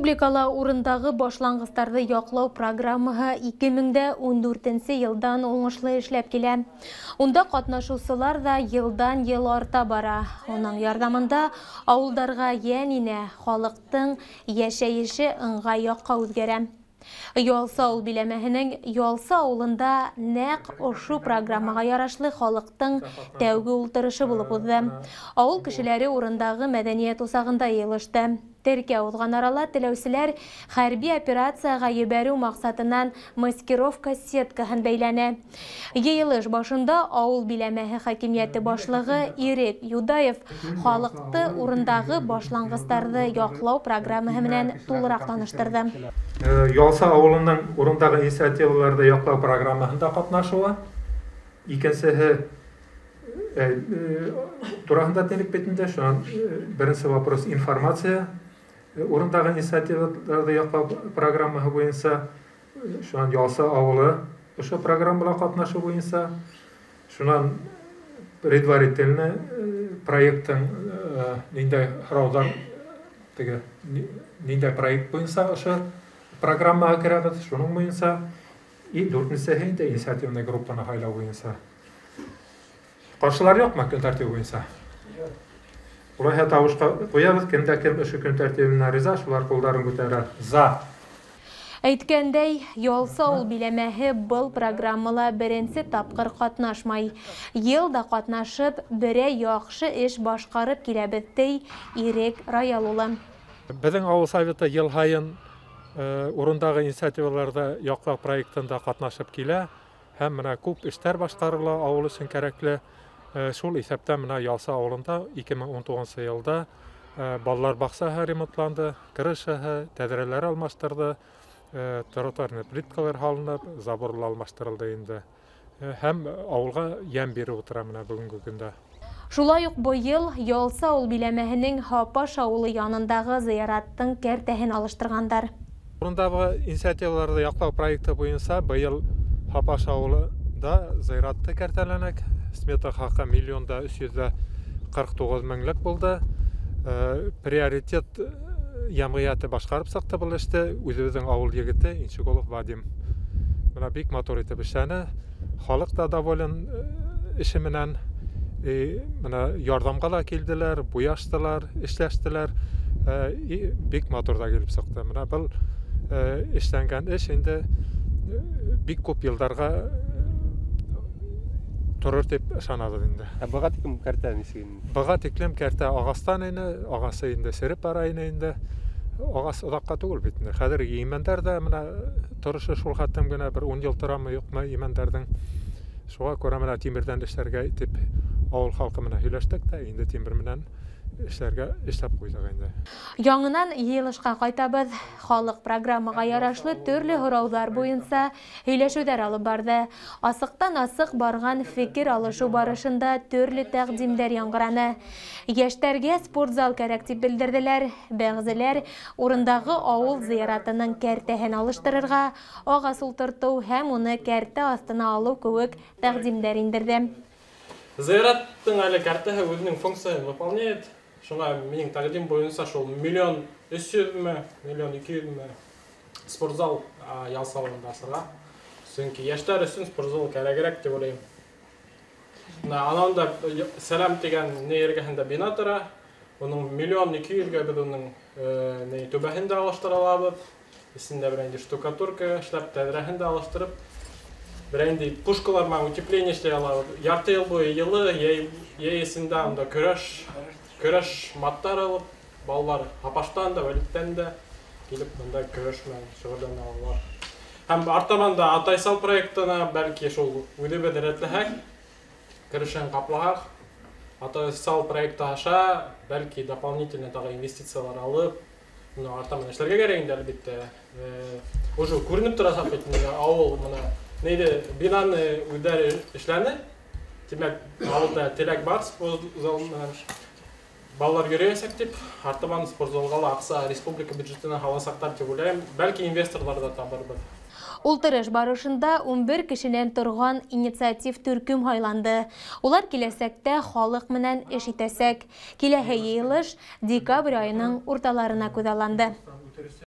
Республикала урындағы башланғыстарҙы яҡлау программаһы 2014 йылдан уңышлы эшләп килә. Унда ҡатнашыусылар ҙа йылдан йыл арта бара. Уның ярҙамында ауылдарға йән инә, халыҡтың йәшәйеше ыңғай яҡҡа үҙгәрә. Ялсы ауыл биләмәһенең Ялсы ауылында нәҡ ошо программаға ярашлы халыҡтың тәүге ултырышы булып уҙҙы. Ауыл кешеләре урындағы мәҙәниәт усағында йыйылышты. Теркәү уҙған арала теләүселәр хәрби операцияға ебәреү маҡсатынан маскировка сеткаһын бәйләне. Йыйылыш башында ауыл биләмәһе хакимиәте башлығы Ирек Юдаев халыҡты урындағы башланғыстарҙы яҡлау программаһы менән тулыраҡ таныштырҙы. Ялсы ауылының урындағы инициативаларҙы яҡлау программаһында ҡатнашыуы, икенсеһе тураһында тинек бит инде, шунан беренсе вопрос информация урындағы инициативаларҙы яҡлау программаһы буйынса, шунан Ялсы ауылы ошо программала ҡатнашыу буйынса, шунан предварительный проекттың ниндәй һорауҙар, теге ниндәй проект буйынса ошо программаға керәбеҙ, шуның буйынса, и дүртенсеһе инде инициативный группаны һайлау буйынса. Ҡаршылар юҡмы көн тәртибе буйынса? Улайһа тауышҡа ҡуябыҙ, кемдә кем ошо көн тәртибенә риза, шулар ҡулдарын күтәрә. За. Әйткәндәй, Ялсы ауыл биләмәһе был программала беренсе тапҡыр ҡатнашмай. Йыл да ҡатнашып, берәй яҡшы эш башҡарып киләбеҙ, ти Ирек Раял улы. Беҙҙең ауыл советы йыл һайын урындағы инициативаларҙы яҡлау проектында ҡатнашып килә һәм мына күп эштәр башҡарыла ауыл өсөн кәрәкле. Шул иҫәптән мына Ялсы ауылында 2019 йылда балалар баҡсаһы ремонтланды, крышаһы, тәҙрәләр алмаштырҙы, тротуарный плиткалар һалынып, заборлар алмаштырылды инде. Һәм ауылға йәм биреп ултыра мына бөгөнгө көндә. Шулай уҡ быйыл Ялсы ауыл биләмәһенең Һапаш ауылы янындағы зыяраттың кәртәһен алыштырғандар. Урындағы инициативаларҙы яҡлау проекты буйынса быйыл Һапаш ауылында зыяратты кәртәләнек. Смета хаҡы 1 349 000 булды. Приоритет йәмғиәте башҡарып сыҡты был эште. Үҙебеҙҙең ауыл егете Иншиголов Вадим. Мына бик матур итеп эшләне. Халыҡ та доволен эше менән. Мына ярҙамға ла килделәр, буяштылар, эшләштеләр. Бик матур ҙа килеп сыҡты. Мына был эшләнгән эш инде бик күп йылдарға торор тип ышанабыҙ инде. Ә быға тиклем кәртә нисек? Быға тиклем кәртә ағастан ине, ағасы инде сереп бара ине инде. Ағас оҙаҡҡа түгел бит инде. Хәҙер имәндәр ҙә мына торошо шул хәтлем генә бер 10 йыл торамы, юҡмы имәндәрҙең. Шуға күрә мына тимерҙән эшләргә итеп ауыл халҡы менән һөйләштек тә, инде тимер менән эшләргә эшләп ҡуйҙыҡ инде. Яңынан йыйылышҡа ҡайтабыҙ. Халыҡ программаға ярашлы төрлө һорауҙар буйынса һөйләшеүҙәр алып барҙы. Асыҡтан асыҡ барған фекер алышыу барышында төрлө тәҡдимдәр яңғыраны. Йәштәргә спортзал кәрәк тип белдерҙеләр. Бәғзеләр урындағы ауыл зыяратының кәртәһен алыштырырға, ағас ултыртыу һәм уны кәртә аҫтына алыу кеүек тәҡдимдәр индерҙе. Зыяраттың әле кәртәһе үҙенең функцияһын выполняет. Шуңа минең тәҡдим буйынса шул 1 300 000-ме, 1 200 000-ме спортзал Ялсы ауылында асырға. Сөнки йәштәр өсөн спортзал кәрәгерәк тип уйлайым. Мына анауында Сәләм тигән ни эргәһендә бина тора. Уның 1 200 000-гә беҙ уның ни түбәһен дә алыштыра алабыҙ. Эсендә берәй инде штукатурка эшләп, тәҙрәһен дә алыштырып, берәй инде пушкалар менән утепление эшләй алабыҙ. Ярты йыл буйы йылы, йәй эсендә унда көрәш маттар алып, балалар Һапаштан да, Вәлиттән дә килеп бында көрәш менән шөғөлләнә алалар. Һәм артабан да Атайсал проектына бәлки шул үҙебеҙ рәтләһәк, керешен ҡаплаһаҡ, Атайсал проекты аша бәлки дополнительно тағы инвестициялар алып, мына артабан эшләргә кәрәк инде, әлбиттә. Уже күренеп тора бит инде ауыл мына нейде бинаны үҙҙәре эшләне. Тимәк, ауылда теләк бар спортзал менән балалар йөрөйәсәк тип, артабан спортзалға ла аҡса республика бюджетына һаласаҡтар тип уйлайым. Бәлки инвесторлар ҙа табырбыҙ. Ултырыш барышында 11 кешенән торған инициатив төркөм һайланды. Улар киләсәктә халыҡ менән эш итәсәк. Киләһе йыйылыш декабрь айының урталарына күҙалланды.